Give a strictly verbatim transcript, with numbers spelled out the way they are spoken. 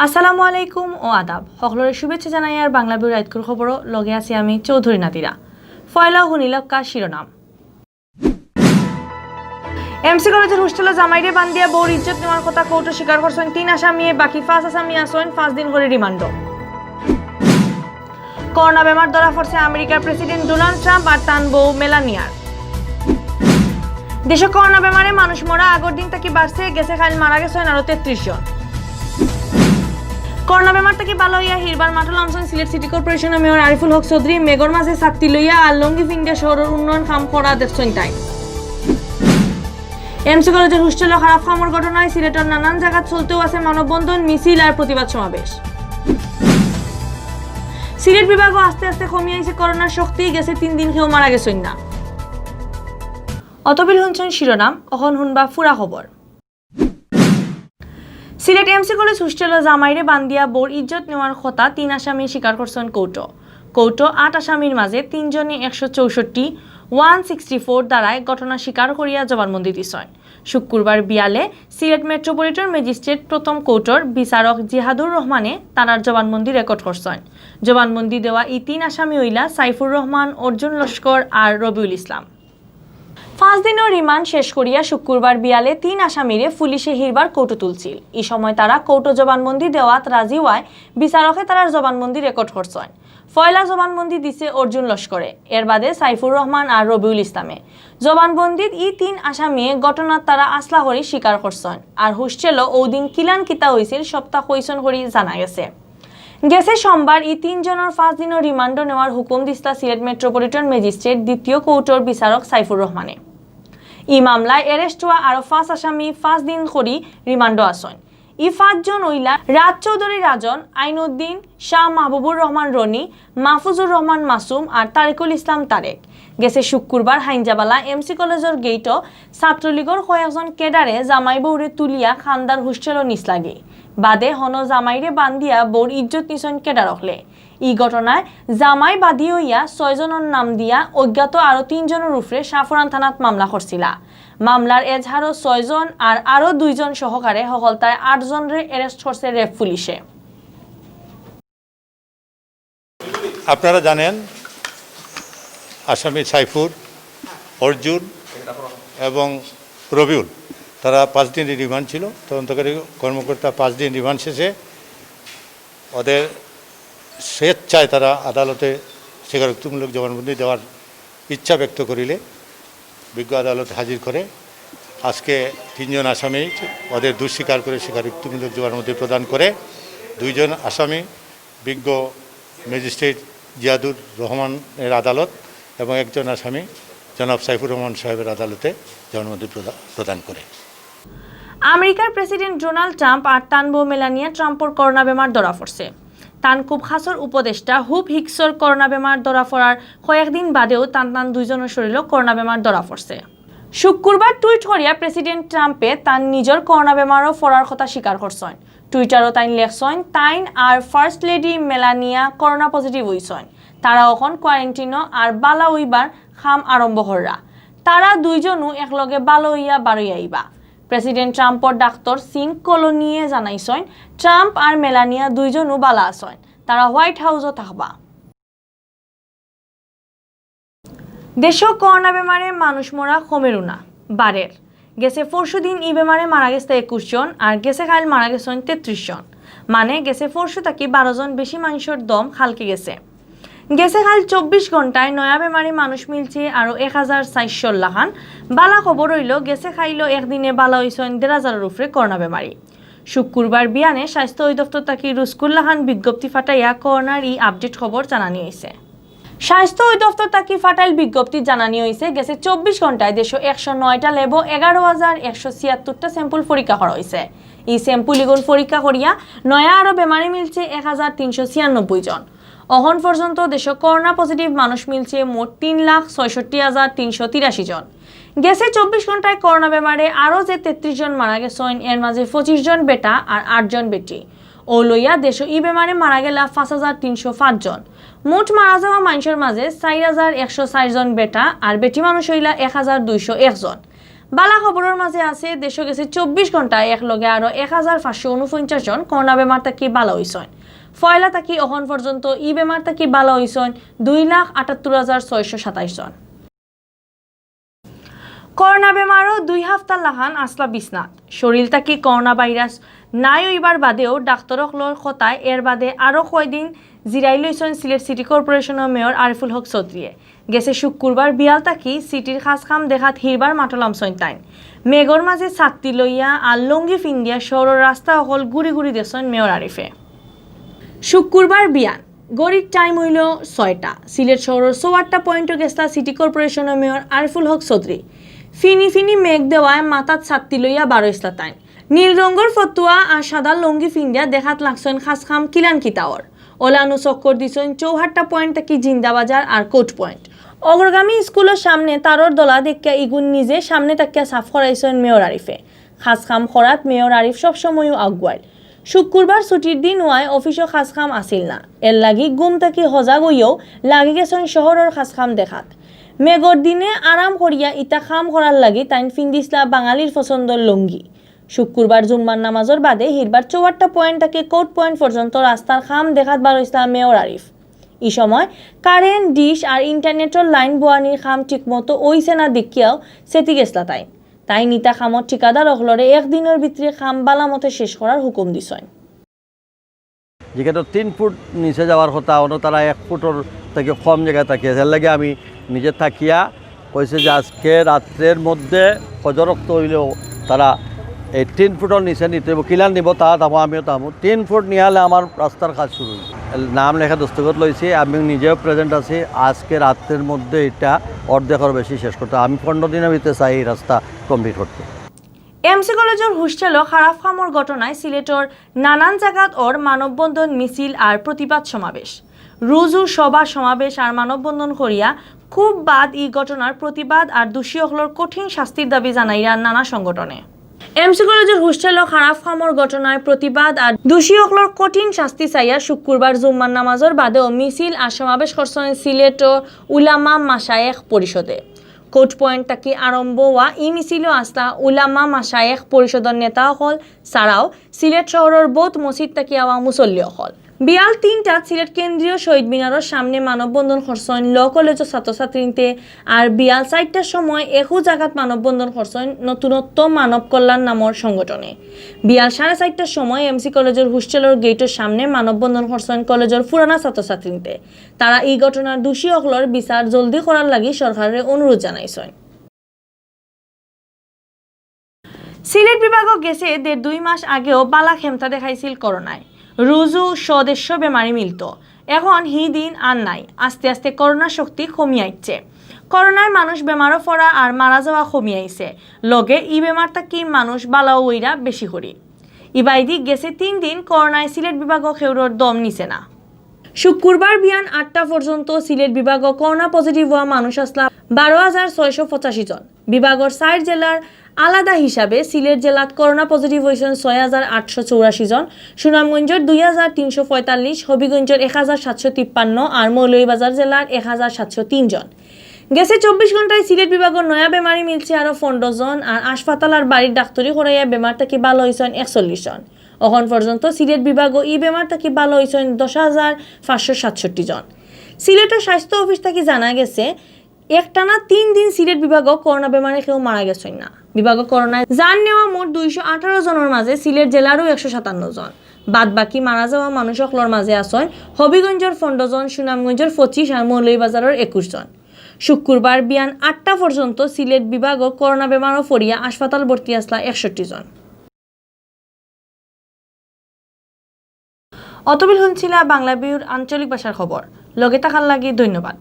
আসসালামু আলাইকুম ও আদাব। হকলরে শুভেচ্ছা জানাইয়ার বাংলা ভিউ রাইতকুর খবরো লগে আছি আমি চৌধুরী নাদিরা। ফয়লা হুনিলাউক্কা শিরোনাম। এমসি কলেজর হোস্টেলো জামাইরে বান্দিয়া বউর ইজ্জত নেওয়ার কথা কোর্টো স্বীকার করছইন তিন আসামিয়ে, বাকি পাঁচ আসামি আছইন পাঁচ দিন করি রিমান্ডো। করোনা বেমার ধরা পড়ছে আমেরিকার প্রেসিডেন্ট ডোনাল্ড ট্রাম্প আর তান বউ মেলানিয়ার। দেশো করোনা বেমারে মানুষ মরা আগর দিন থাকি বাড়ছে, গেছে কাইল মারা গেছইন আরো তেত্রিশ জন। করোনা বেমার থাকি ভালা অইয়া হিরবার মাঠো লামছইন সিলেট সিটি কর্পোরেশনর মেয়র আরিফুল হক চৌধুরী। মেঘর মাঝে ছাত্তি লইয়া আর লুঙ্গি পিন্দিয়া শহরর উন্নয়ন কাম করা দেখছইন তাইন। এমসি কলেজর হোস্টেলো খারাপ কামর ঘটনায় সিলেটর নানান জাগাত চলতেও আছে মানববন্ধন, মিছিল আর প্রতিবাদ সমাবেশ। সিলেট বিভাগো আস্তে আস্তে কমি আইছে করোনার শক্তি, গেছে তিন দিন কেউ মারা গেছইন না। অতবিল হুনছইন শিরোনাম, অখন হুনবা পুরা খবর। সিলেট এমসি কলেজ হোস্টেলো জামাইরে বান্দিয়া বউর ইজ্জত নেওয়ার কথা তিন আসামি স্বীকার করছইন কোর্টো। কোর্টো আট আসামির মাঝে তিনজনে একশো চৌষট্টি, ওয়ান সিক্সটি ফোর ধারায় ঘটনা স্বীকার করিয়া জবানবন্দি দিছইন। শুক্কুরবার বিয়ালে সিলেট মেট্রোপলিটন ম্যাজিস্ট্রেট প্রথম কোর্টর বিচারক জিহাদুর রহমানে তারার জবানবন্দি রেকর্ড করছইন। জবানবন্দি দেওয়া ই তিন আসামি অইলা সাইফুর রহমান, অর্জুন লস্কর আর রবিউল ইসলাম। পাঁচ দিনর রিমান্ড শেষ করিয়া শুক্কুরবার বিয়ালে তিন আসামিরে পুলিশে হিরবার কোর্টো তুলছিল। ই সময় তারা কোর্টো জবানবন্দি দেওয়াত রাজি অওয়ায় বিচারকে তারার জবানবন্দি রেকর্ড করছইন। ফয়লা জবানবন্দি দিছে অর্জুন লস্করে, এর বাদে সাইফুর রহমান আর রবিউল ইসলামে। জবানবন্দিত ই তিন আসামিয়ে ঘটনাত তারা আছলা করি স্বীকার করছইন। আর হোস্টেলো অউ দিন কিলান কিতা অইছিল সবতা কইছইন করি জানা গেছে। গেছে সোমবার ই তিনজনর পাঁচ দিনর রিমান্ডো নেওয়ার হুকুম দিছলা সিলেট মেট্রোপলিটন ম্যাজিস্ট্রেট দ্বিতীয় কোর্টর বিচারক সাইফুর রহমানে। ই মামলায় অ্যারেস্ট অওয়া আরো পাঁচ আসামি পাঁচ দিন করি রিমান্ডো আছইন। ই পাঁচজন অইলা রাজ চৌধুরী রাজন, আইনউদ্দিন, শাহ মাহবুবুর রহমান রনি, মাহফুজুর রহমান মাসুম আর তারিকুল ইসলাম তারেক। গেছে শুক্কুরবার হাইঞ্জাবালা এমসি কলেজর গেইটো ছাত্রলীগর কয়েকজন ক্যাডারে জামাই বউরে তুলিয়া কান্দার হোস্টেলো নিছলাগি। বাদে হনো জামাইরে বান্দিয়া বউর ইজ্জত নিছইন ক্যাডার অকলে। ই ঘটনায় জামাই বাদী অইয়া ছয়জনর নাম দিয়া অজ্ঞাত আরো তিনজনর উপরে শাহপরান থানাত মামলা করছিলা। মামলার এজাহারো ছয়জন আর আরো দুইজন সহকারে হকলতায় আটজনরে অ্যারেস্ট করছে র্যাব পুলিশে। আপনারা জানেন, আসামি সাইফুর, অর্জুন এবং রবিউল, তারা পাঁচ দিন রিমান্ড ছিল। তদন্তকারী কর্মকর্তা পাঁচ দিন রিমান্ড শেষে ওদের স্বেচ্ছায় তারা আদালতে স্বীকারোক্তিমূলক জবানবন্দি দেওয়ার ইচ্ছা ব্যক্ত করিলে বিজ্ঞ আদালত হাজির করে আজকে তিনজন আসামি ওদের দোষ স্বীকার করে স্বীকারোক্তিমূলক জবানবন্দি প্রদান করে। দুইজন আসামি বিজ্ঞ ম্যাজিস্ট্রেট জিয়াদুর রহমানের আদালত এবং একজন আসামি জনাব সাইফুর রহমান সাহেবের আদালতে জবানবন্দি প্রদা-, প্রদান করে। আমেরিকার প্রেসিডেন্ট ডোনাল্ড ট্রাম্প আর তান বউ মেলানিয়া ট্রাম্পর করোনা বেমার ধরা পড়ছে। তান খুব খাসর উপদেষ্টা হুপ হিক্সর করোনা বেমার ধরা পড়ার কয়েকদিন বাদেও তান তান দুইজনর শরীরো করোনা বেমার ধরা পড়ছে। শুক্কুরবার টুইট করিয়া প্রেসিডেন্ট ট্রাম্পে তান নিজর করোনা বেমারো পড়ার কথা স্বীকার করছইন। টুইটারো তাইন লেখছইন, তাইন আর first lady Melania corona positive অইছইন। তারা অখন কোয়ারেন্টিনো আর বালা অইবার কাম আরম্ভ কররা। তারা দুইজনও একলগে বালা অইয়া বারই আইবা। প্রেসিডেন্ট ট্রাম্পর ডাক্তর সিন কলোনিয়ে জানাইছইন, ট্রাম্প আর মেলানিয়া দুইজনও বালা আছইন। তারা হোয়াইট হাউসো থাকবা। দেশো করোনা বেমারে মানুষ মরা কমের না, বাড়ের। গেছে পরশু দিন ই বেমারে মারা গেছে একুশ জন, আর গেছে কাইল মারা গেছইন তেত্রিশ জন। মানে, গেছে পরশু থাকি বারো জন বেশি মানষর দম হালকি গেছে। গেছে কাইল চব্বিশ ঘন্টায় নয়া বেমারি মানুষ মিলছে আরো এক হাজার চাইরশো লাখান। বালা খবর অইলো, গেছে কাইলো একদিনে বালা অইছইন দেড় হাজারর উপরে করোনা বেমারি। শুক্কুরবার বিয়ানে স্বাস্থ্য অধিদপ্তর থাকি রুজকুর লাখান বিজ্ঞপ্তি ফাটাইয়া করোনার ই আপডেট খবর জানানি অইছে। স্বাস্থ্য অধিদপ্তর থাকি ফাটাইল বিজ্ঞপ্তি জানানি অইছে, গেছে চব্বিশ ঘন্টায় দেশো একশো নয়টা ল্যাবো এগারো হাজার একশো ছিয়াত্তরটা স্যাম্পল পরীক্ষা করা অইছে। ই স্যাম্পল ইগুন পরীক্ষা করিয়া নয়া আরো বেমারি মিলছে এক হাজার তিনশো ছিয়ানব্বই জন। অখন পর্যন্ত দেশো করোনা পজিটিভ মানুষ মিলছে মোট তিন লাখ ছয়ষট্টি হাজার তিনশো তিরাশি জন। গেছে চব্বিশ ঘন্টায় করোনা বেমারে আরো যে তেত্রিশ জন মারা গেছইন, এর মাঝে পঁচিশ জন বেটা আর আট জন বেটি। অউ লইয়া দেশো ই বেমারে মারা গেলা পাঁচ হাজার তিনশো পাঁচ জন। মোট মারা যাওয়া মানষর মাঝে চাইর হাজার একশো চাইর জন বেটা আর বেটি মানুষ অইলা এক হাজার দুইশো এক জন। বালা খবরর মাঝে আছে, দেশো গেছে চব্বিশ ঘন্টায় একলগে আরো এক হাজার পাঁচশো ঊনপঞ্চাশ জন করোনা বেমার থাকি বালা অইছইন। পয়লা থাকি অখন পর্যন্ত ই বেমার থাকি বালা অইছইন দুই লাখ আটাত্তর হাজার ছয়শো সাতাইশ জন। করোনা বেমারো দুই হাপ্তার লাখান আছলা বিছনাত। শরীর থাকি করোনা ভাইরাস নাই অইবার বাদেও ডাক্তর অকলর কথায় এর বাদে আরো কয়দিন জিরাই লইছইন সিলেট সিটি কর্পোরেশনর মেয়র আরিফুল হক চৌধুরীয়ে। গেছে শুক্কুরবার বিয়াল থাকি সিটির কাজ কাম দেখাত হিরবার মাঠো লামছইন তাইন। মেঘর মাঝে ছাত্তি লইয়া আর লুঙ্গি ফিন্দিয়া শহরর রাস্তা অকল ঘুরি ঘুরি দেখছইন মেয়র আরিফে। শুক্কুরবার বিয়ান ঘড়ির টাইম অইলো ছয়টা। সিলেট শহরর চৌহাট্টা পয়েন্টো গেছলা সিটি কর্পোরেশনর মেয়র আরিফুল হক চৌধুরী। ফিনি ফিনি মেঘ দেওয়ায় মাথাত ছাত্তি লইয়া বারইছলা তাইন। নীল রঙর ফতুয়া আর সাদা লুঙ্গি ফিন্দিয়া দেখাত লাগছইন কাজ কাম কিলান কিতা অর। অলানু চক্কর দিছইন চৌহাট্টা পয়েন্ট থাকি জিন্দাবাজার আর কোর্ট পয়েন্ট। অগ্রগামী স্কুলর সামনে তারর দলা দেখিয়া ইগুন নিজে সামনে থাকিয়া সাফ করাইছইন মেয়র আরিফে। কাজ কাম করাত মেয়র আরিফ সবসময়ও আগুয়াইল। শুক্কুরবার ছুটির দিন অওয়ায় অফিসো কাজ কাম আছিল না, এরলাগি ঘুম থাকি হজাগ অইয়াউ লাগি গেছইন শহরর কাজ কাম দেখাত। মেঘর দিনে আরাম করিয়া ইতা কাম করার লাগি তাইন ফিন্দিছলা বাঙালির পছন্দর লুঙ্গি। শুক্কুরবার জুম্মার নামাজর বাদে হিরবার চৌহাট্টা পয়েন্ট থাকি কোর্ট পয়েন্ট পর্যন্ত রাস্তার কাম দেখাত বারইছলা মেয়র আরিফ। ই সময় কারেন্ট, ডিশ আর ইন্টারনেটর লাইন বওয়ানির কাম ঠিকমতো অইছে না দেখিয়াও চেতি গেছলা তাইন। তাইন ইতা কামর ঠিকাদার অকলরে একদিনর ভিতরে কাম বালা মতো শেষ করার হুকুম দিছইন। যেখানে তিন ফুট নিচে যাওয়ার কথা, অনো তারা এক ফুটর থাকি কম জায়গায় থাকিয়া আছে। এর লাগি আমি নিজে থাকিয়া কইছে যে আজকে রাত্রের মধ্যে ফজর অক্ত অইলেও তারা এই তিন ফুটর নিচে নিতে অইবো। কিলান নিবো, তারা থামো, আমিও থামো। তিন ফুট নিয়ালে আমার রাস্তার কাজ শুরু অইবো। নাম লেখা দস্তখত লইছি, আমি নিজেও প্রেজেন্ট আছি। আজকে রাত্রের মধ্যে এটা অর্ধেকর বেশি শেষ করতে, আমি পনেরো দিনের ভিতরে চাই এই রাস্তা কমপ্লিট করতে। এমসি কলেজর হোস্টেলো খারাপ কামর ঘটনায় সিলেটর নানান জাগাত অর মানববন্ধন, মিছিল আর প্রতিবাদ সমাবেশ। রুজু, সভা, সমাবেশ আর মানববন্ধন করিয়া খুব বাদ ই ঘটনার প্রতিবাদ আর দোষী অকলর কঠিন শাস্তির দাবি জানাইরা নানা সংগঠনে। এমসি কলেজর হোস্টেলো খারাপ কামর ঘটনায় প্রতিবাদ আর দোষী অকলর কঠিন শাস্তি চাইয়া শুক্কুরবার জুম্মার নামাজর বাদেও মিছিল আর সমাবেশ করছইন সিলেটর উলামা মাশায়েখ পরিষদে। কোর্ট পয়েন্ট থাকি আরম্ভ অওয়া ই মিছিলো আছলা উলামা মাশায়েখ পরিষদর নেতা অকল ছাড়াও সিলেট শহরর বউত মসজিদ থাকি আওয়া মুসল্লি অকল। বিয়াল তিনটাত সিলেট কেন্দ্রীয় শহীদ মিনারর সামনে মানববন্ধন করছইন ল কলেজর ছাত্রছাত্রীন্তে, আর বিয়াল চাইরটার সময় একউ জাগাত মানববন্ধন করছইন নতুনত্ব মানব কল্যাণ নামর সংগঠনে। বিয়াল সাড়ে চাইরটার সময় এমসি কলেজর হোস্টেলর গেইটর সামনে মানববন্ধন করছইন কলেজর পুরানা ছাত্রছাত্রীন্তে। তারা ই ঘটনার দোষী অকলর বিচার জলদি করার লাগি সরকাররে অনুরোধ জানাইছইন। সিলেট বিভাগো গেছে দেড় দুই মাস আগেও বালা খেমতা দেখাইছিল করোনায়। রুজু স্বদেশ্য বেমারি মিলতো, এখন হি দিন আর নাই। আস্তে আস্তে করোনার শক্তি কমি আইচ্ছে। করোনায় মানুষ বেমারো পড়া আর মারা যাওয়া কমি আইছে, লগে ই বেমার থাকি মানুষ বালাও অইরা বেশি করি। ইবায়দি গেছে তিন দিন করোনায় সিলেট বিভাগো কেউরর দম নিছে না। শুক্কুরবার বিয়ান আটটা পর্যন্ত সিলেট বিভাগো করোনা পজিটিভ অওয়া মানুষ আছলা বারো হাজার ছয়শো পঁচাশি জন। বিভাগর চাইর জেলার আলাদা হিসাবে সিলেট জেলাত করোনা পজিটিভ অইছইন ছয় হাজার আটশো চৌরাশি জন, সুনামগঞ্জর দুই হাজার তিনশো পঁয়তাল্লিশ, হবিগঞ্জর এক হাজার সাতশো তিপ্পান্ন আর মৌলভীবাজার জেলার এক হাজার সাতশো তিন জন। গেছে চব্বিশ ঘন্টায় সিলেট বিভাগর নয়া বেমারি মিলছে আরো পনেরো জন, আর হাসপাতাল আর বাড়ির ডাক্তরি করাইয়া বেমার থাকি বালা অইছইন একচল্লিশ জন। অখন পর্যন্ত সিলেট বিভাগো ই বেমার থাকি বালা অইছইন দশ হাজার পাঁচশো সাতষট্টি জন। সিলেটর স্বাস্থ্য অফিস থাকি জানা গেছে, একটানা তিন দিন সিলেট বিভাগো করোনা বেমারে কেউ মারা গেছইন না। বিভাগো করোনায় জান নেওয়া মোট দুইশো আঠারো জনর মাঝে সিলেট জেলারও একশো সাতান্ন জন। বাদ বাকি মারা যাওয়া মানুষ অকলর মাঝে আছইন হবিগঞ্জর পনেরো জন, সুনামগঞ্জর পঁচিশ আর মৌলভীবাজারর একুশ জন। শুক্কুরবার বিয়ান আটটা পর্যন্ত সিলেট বিভাগো করোনা বেমারো পড়িয়া হাসপাতাল ভর্তি আছলা একষট্টি জন। অতবিল হুনছিলা বাংলা বিউর আঞ্চলিক ভাষার খবর। লগে থাকার লাগি ধন্যবাদ।